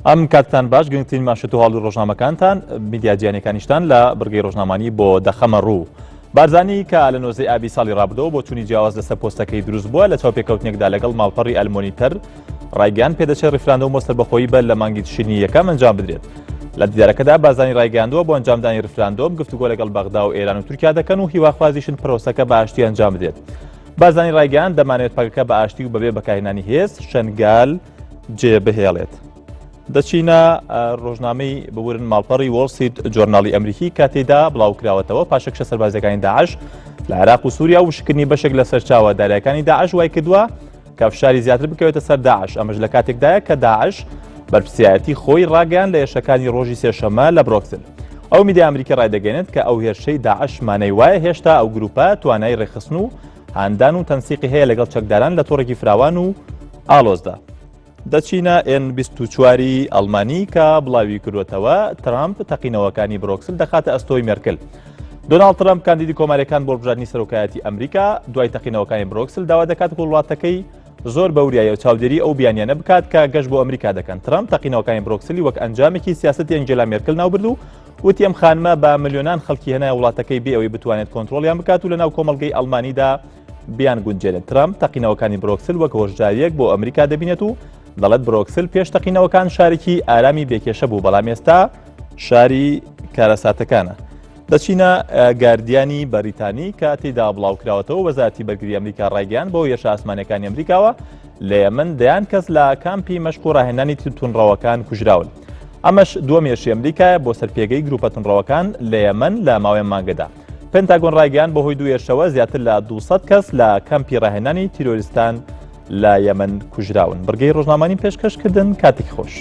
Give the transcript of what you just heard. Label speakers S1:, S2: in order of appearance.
S1: ئەم کاتتان باش گرنگترین ماشێت و هەواڵی ڕۆژنامەکانتان میدیا جیهانیەکانیشتان لە بڕگەی ڕۆژنامانی بۆ دەخەمە ڕوو. بارزانی کە لە نۆزدەی ئابی ساڵی ڕابردەوە بۆ چوونی جیاواز لەسەر پۆستەکەی دروست بووە لە چاوپێکەوتنێکدا لەگەڵ ماڵپەڕی ئەلمۆنیتەر ڕایگەیاند پێدەچێت ڕیفراندۆم بۆ سەربەخۆیی بەر لە مانگی تشرینی یەکەم ئەنجام بدرێت. لە دیدارەکەدا بارزانی ڕایگەیاندووە بۆ ئەنجامدانی ڕیفراندۆم گفتوگۆ لەگەڵ بەغدا و ئێران و تورکیا دەکەن و هیواخوازیشن پرۆسەکە بە ئاشتی ئەنجام بدرێت. بارزانی ڕایگەیاند دەمانەوێت پەکەکە بە ئاشتی و بەبێ بەکارهێنانی هێز شەنگال جێ بهێڵێت. دەچینە ڕۆژنامەی ببورن ماڵپەڕی وۆڵ ستریت جۆرناڵی ئەمریکی کە تێدا بڵاوکراوەتەوە پاشەکشە سەربازیەکانی داعش لە عێراق و سووریا و وشکردنی بەشێک لە سەرچاوە دارایەکانی داعش وای کردووە کە فشاری زیاتر بکەوێتە سەر داعش ئەمەش لە کاتێکدایە کە داعش بەرپرسیارەتی خۆی ڕاگەیان لە هێرشەکانی ڕۆژی سێشەممە لە برۆکسل ئەو میدیا ئەمریکی ڕایدەگەێنێت کە ئەو هێرشەی داعش مانای وایە هێشتا ئەو گروپە توانای ڕێکخستن و هاندان و تەنسیقی هەیە لەگەڵ چەکداران لە تۆڕێکی فراوان و ئالۆزدا. دەچینە ئێن 24 ی ئەڵمانی کە بڵاوی کردوێتەوە ترامپ تەقینەوەکانی برۆکسل دەخاتە ئەستۆی مێرکل. دۆناڵد ترامپ کاندیدی کۆماریەکان بۆ هەڵبژاردنی سەرۆکایەتی ئەمریکا دوای تەقینەوەکانی برۆکسل داوا دەکات وڵاتەکەی زۆر بەوریایە و چاودێری ئەو بیانیانە بکات کە گەشت بۆ ئەمریکا دەکەن ترامپ تەقینەوەکانی برۆکسلی وەک ئەنجامێکی سیاسەتی ئەنجێلا مێرکل ناوبرد و وتی ئەم خانمە بە ملیۆنان خەڵکی هێنایە وڵاتەکەی بێ ئەوەی بتوانێت کۆنترۆڵیان بکات و لەناو کۆمەڵگەی ئەڵمانیدا بیانگونجێنێت. ترەمپ تەقینەوەکانی برۆکسل وەک هۆشدارییەک بۆ ئەمریکا دەبینێت و دەڵێت برۆکسل پێش تەقینەوەکان شارێکی ئارامی بێکێشە بوو، بەڵام ئێستا شاری کارەساتەکانە. دەچینە گاردیانی بەریتانی کە تێیدا بڵاوکراوەتەوە وەزارەتی بەرگری ئەمریکا ڕایگەیاند بۆ هێرشە ئاسمانیەکانی ئەمریکاوە لە یەمەن دەیان کەس لە کامپی مەشق و ڕاهێنانی توندڕەوەکان کوژراون. ئەمەش دووەم هێرشی ئەمریکایە بۆ سەر پێگەی گروپە توندڕەوەکان لە یەمەن لە ماوەی مانگەدا. پنتاگۆن ڕایگەیاند بەهۆی دوو هێرشەوە زیاتر لە 200 کەس لە کەمپی ڕاهێنانی تیرۆریستان لە یەمەن کوژراون. بڕگەی ڕۆژنامانی پێشکەشکردن کاتێکی خۆش.